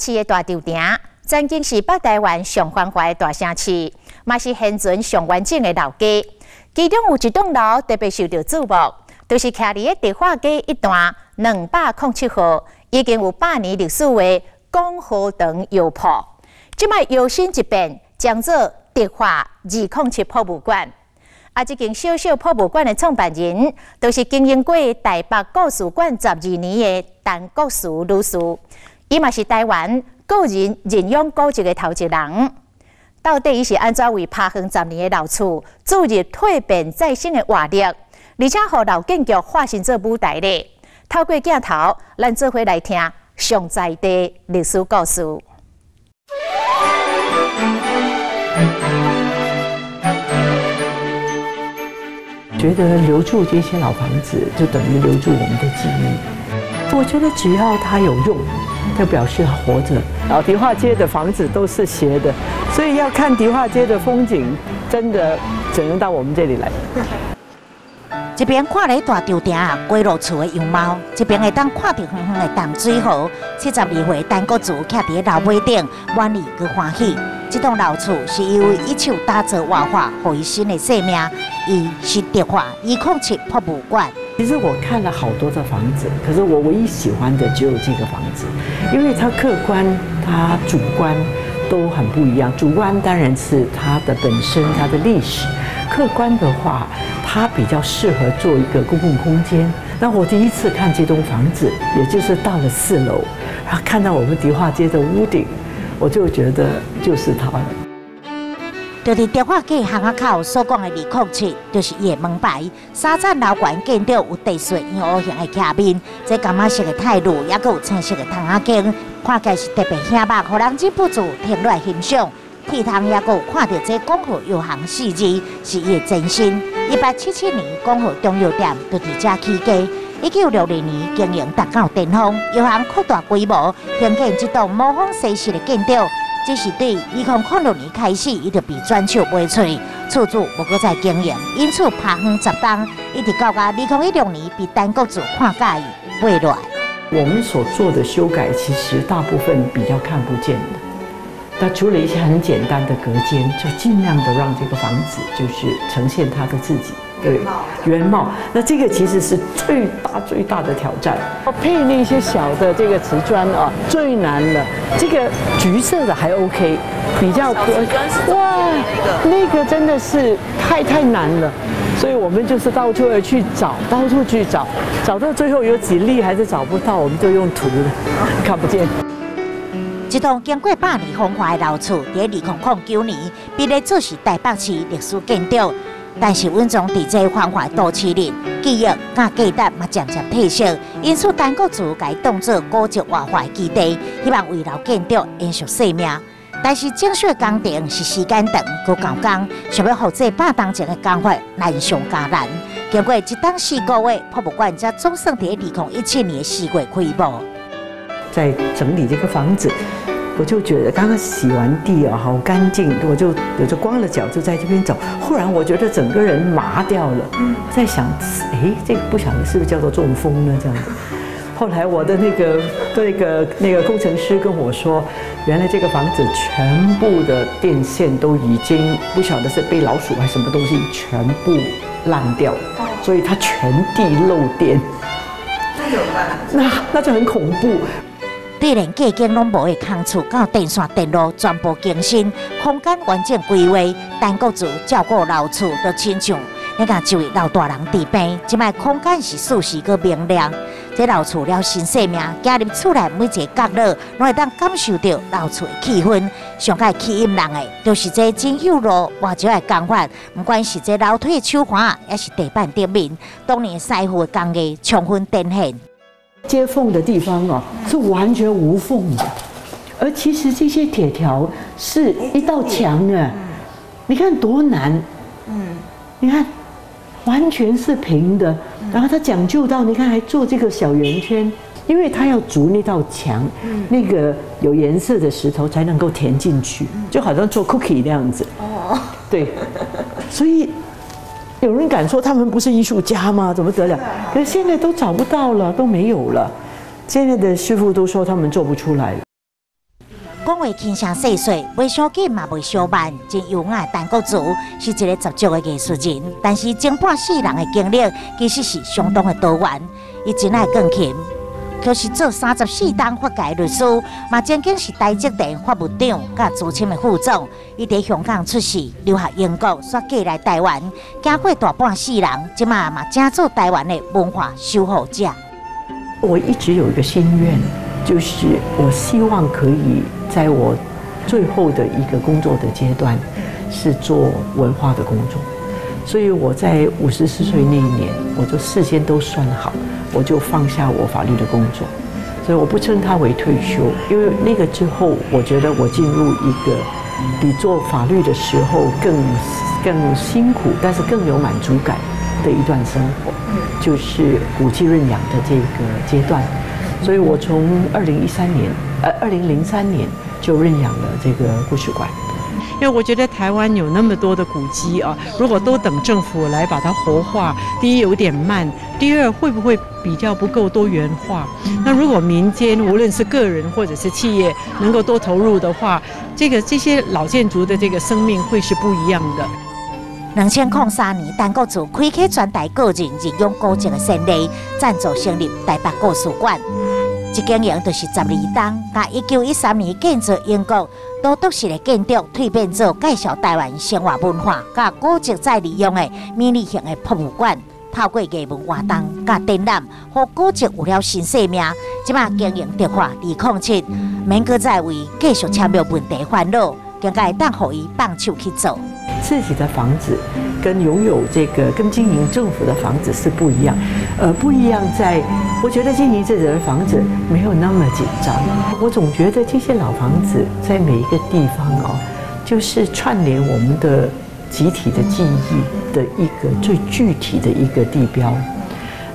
市的大稻埕，曾經是北台灣上繁華的大城市，嘛是現存上完整的老街。其中有一棟樓特別受到注目，就是徛佇咧迪化街一段207號，已經有百年歷史的廣和堂藥鋪。這擺搖身一變，將做迪化207博物館。啊，這間小小博物館的創辦人，就是經營過台北故事館12年的陳國慈女士。伊嘛是台灣個人認養古蹟的頭一人。到底伊是按怎為拍橫十年的老厝注入蛻變再生的活力，而且予老建築化身做舞台咧？透過鏡頭，咱做伙來聽上在地歷史故事。覺得留住這些老房子，就等於留住我們的記憶。我覺得只要它有用，就表示它活着。然後迪化街的房子都是斜的，所以要看迪化街的風景，真的只能到我們這裡來。一邊看咧大稻埕歸落厝的樣貌，一邊會當看著遠遠的淡水河。72歲陳國慈徛佇咧樓尾頂，滿意閣歡喜。這棟老厝是由伊一手打造活化，予伊新的生命。伊是迪化207博物館。其實我看了好多的房子，可是我唯一喜歡的只有這個房子，因為它客觀、它主觀都很不一樣。主觀當然是它的本身、它的歷史；客觀的話，它比較適合做一個公共空間。那我第一次看這棟房子，也就是到了4樓，然後看到我們迪化街的屋頂，我就覺得就是它了。就佇迪化街巷仔口所講的207，就是伊的門牌。三層樓懸建築有地勢圓弧形的徛面，這柑仔色的泰路，猶閣有青色的窗仔間，看起來是特別醒目，予人忍不住停落來欣賞。鐵窗猶閣有看著這廣和藥行四字，是伊的前身。1877年，廣和中藥店就佇遮起家。1962年經營達到巔峰，藥行擴大規模，興建這棟模仿西式的建築。只是對2006年開始，伊就被轉手賣出去，厝主無閣再經營，因此拍橫十冬，一直到2016年被陳國慈看佮意買落來。我們所做的修改，其實大部分比較看不見的。那除了一些很簡單的隔間，就盡量的讓這個房子就是呈現它的自己對原貌。那這個其實是最大最大的挑戰。配那些小的這個瓷磚啊，最難了。這個橘色的還 OK，比較哇，那個真的是太難了。所以我們就是到處去找，到處去找，找到最後有幾粒還是找不到，我們就用塗的，看不見。這棟經過百年風華的老厝，佇2009年被列做是台北市歷史建築。但是，蘊藏佇這繁華都市裡，記憶佮價值嘛漸漸褪色。因此，陳國慈共伊當做古蹟活化的基地，希望維留建築延續生命。但是，整修工程是時間長、閣夠工，想欲復製百冬前的工法，難上加難。經過一冬4個月，博物館才總算佇2017年4月開幕。在整理這個房子，我就覺得剛剛洗完地啊，好乾淨，我就光了腳就在這邊走。忽然我覺得整個人麻掉了，我在想，哎，這個不曉得是不是叫做中風呢？這樣子。後來我的那個工程師跟我說，原來這個房子全部的電線都已經不曉得是被老鼠還是什麼東西全部爛掉，所以它全地漏電。那怎麼辦？那就很恐怖。對連隔間攏無的空厝，到電線電路全部更新，空間完整規劃。陳國慈照顧老厝，就親像你共一位老大人佇邊。這擺空間是舒適閣明亮。這老厝了新生命，行入厝內每一个角落，攏會當感受著老厝的氣氛。上蓋吸引人的，就是這珍銹路活石的工法。毋管是這樓梯手環，抑是地板頂面，當年師傅的工藝充分展現。接縫的地方哦，是完全無縫的，而其實這些鐵條是一道牆啊，你看多難，你看完全是平的，然後他講究到，你看還做這個小圓圈，因為他要築那道牆，那個有顏色的石頭才能夠填進去，就好像做 cookie 那樣子。哦，對，所以。有人敢說他們不是藝術家嗎？怎麼得了？可是現在都找不到了，都沒有了。現在的師傅都說他們做不出來了。講話輕聲細細，袂傷緊嘛袂傷慢，真優雅的陳國慈是一个十足的藝術人。但是前半世人的經歷其實是相當的多元。伊真愛鋼琴，卻是做34冬法界律師，嘛曾經是台積電法務長佮資深的副總。伊佇香港出世，留學英國，煞過來台灣，行過大半世人，這馬嘛正做台灣的文化守護者。我一直有一個心願，就是我希望可以在我最後的一個工作的階段，是做文化的工作。所以我在54歲那一年，我就事先都算好，我就放下我法律的工作。所以我不稱它為退休，因為那個之後，我覺得我進入一個比做法律的時候更辛苦，但是更有滿足感的一段生活，就是古蹟認養的這個階段。所以我從2013年，2003年就認養了這個故事館。因為我覺得台灣有那麼多的古蹟啊，如果都等政府來把它活化，第一有點慢，第二會不會比較不夠多元化？那如果民間無論是個人或者是企業能夠多投入的話，這些老建築的這個生命會是不一樣的。2003年，陳國慈開啟全台個人認養古蹟的先例，贊助成立台北故事館。一經營就是12冬，佮1913年建造英國都篤式的建築，蛻變做介紹台灣生活文化佮古蹟再利用的迷你型的博物館。透過藝文活動佮展覽，予古蹟有了新生命。這馬經營迪化207，免閣再為繼續簽約問題煩惱，更加會當予伊放手去做。自己的房子跟擁有這個跟經營政府的房子是不一樣，不一樣在，我覺得經營自己的房子沒有那麼緊張。我總覺得這些老房子在每一個地方哦，就是串聯我們的集體的記憶的一個最具體的一個地標。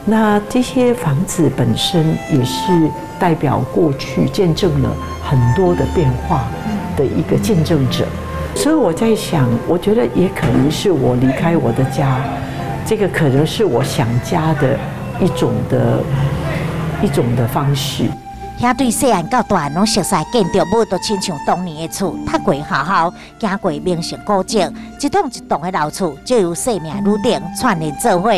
那這些房子本身也是代表過去見證了很多的變化的一個見證者。所以我在想，我覺得也可能是我離開我的家，這個可能是我想家的一種的方式。遐對細漢到大漢攏熟悉建築物，都親像當年的厝，讀過學校，行過名勝古蹟，一棟一棟的老厝，就由生命旅程串聯做伙。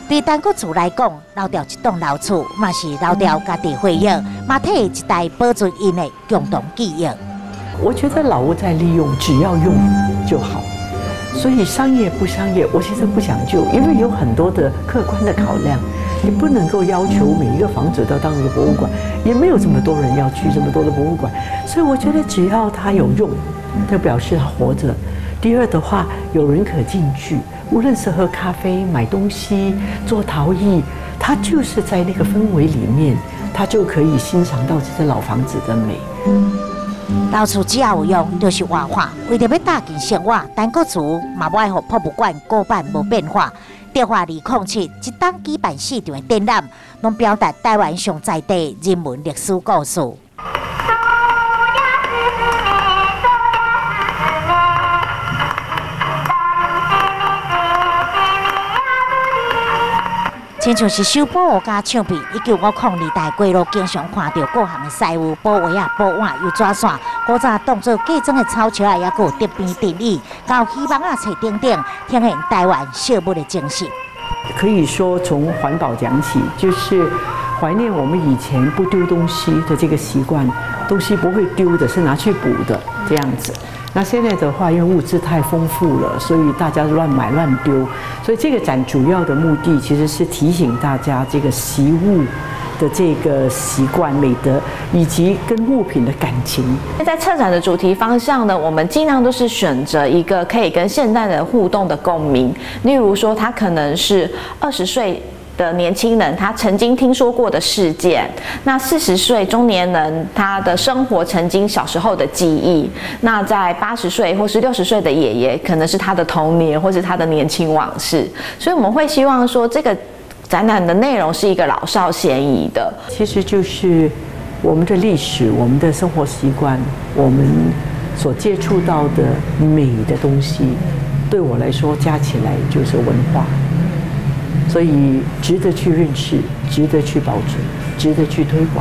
對陳國慈來講，留著這棟老厝，嘛是留著家己回憶，嘛替一代保存𪜶的共同記憶。我覺得老屋再利用，只要用就好。所以商業不商業，我其實不講究，因為有很多的客觀的考量，你不能夠要求每一個房子都當一個博物館，也沒有這麼多人要去這麼多的博物館。所以我覺得只要它有用，就表示它活着。第二的話，有人可進去，無論是喝咖啡、買東西、做陶藝，它就是在那個氛圍裡面，它就可以欣賞到這些老房子的美。老厝只要有用，就是活化。為著欲搭緊生活，陳國慈嘛無愛予博物館古板無變化。迪化207，這冬舉辦四場的展覽，攏表達台灣上在地人文歷史故事。親像是修補佮唱片，1950年代街路經常看著各項的師傅補鞋仔、補碗、油紙線，古早當做嫁妝的草石仔，猶閣有竹編燈椅，到魚網仔冊等等，呈現台灣惜物的精神。可以說從環保講起，就是懷念我們以前不丟東西的這個習慣，東西不會丟的，是拿去補的這樣子。那現在的話，因為物質太豐富了，所以大家亂買亂丟。所以這個展主要的目的其實是提醒大家這個惜物的這個習慣、美德，以及跟物品的感情。在策展的主題方向呢，我們盡量都是選擇一個可以跟現代人互動的共鳴。例如說，他可能是20歲的年輕人，他曾經聽說過的事件；那40歲中年人，他的生活曾經小時候的記憶；那在80歲或是60歲的爺爺，可能是他的童年或是他的年輕往事。所以我們會希望說，這個展覽的內容是一個老少咸宜的。其實就是我們的歷史、我們的生活習慣、我們所接觸到的美的東西，對我來說加起來就是文化。所以值得去認識，值得去保存，值得去推廣。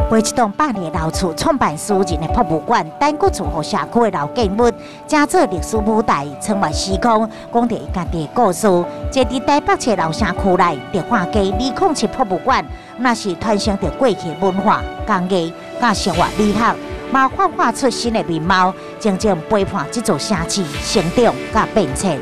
買這棟百年老厝，創辦私人的博物館，等閣厝予社區的老建物，成做歷史舞台，穿越時空，講著伊家己的故事。坐佇台北市老城區內，迪化街207博物館，若是傳承著過去文化、工藝、佮生活美學，嘛幻化出新的面貌，靜靜陪伴這座城市成長佮變遷。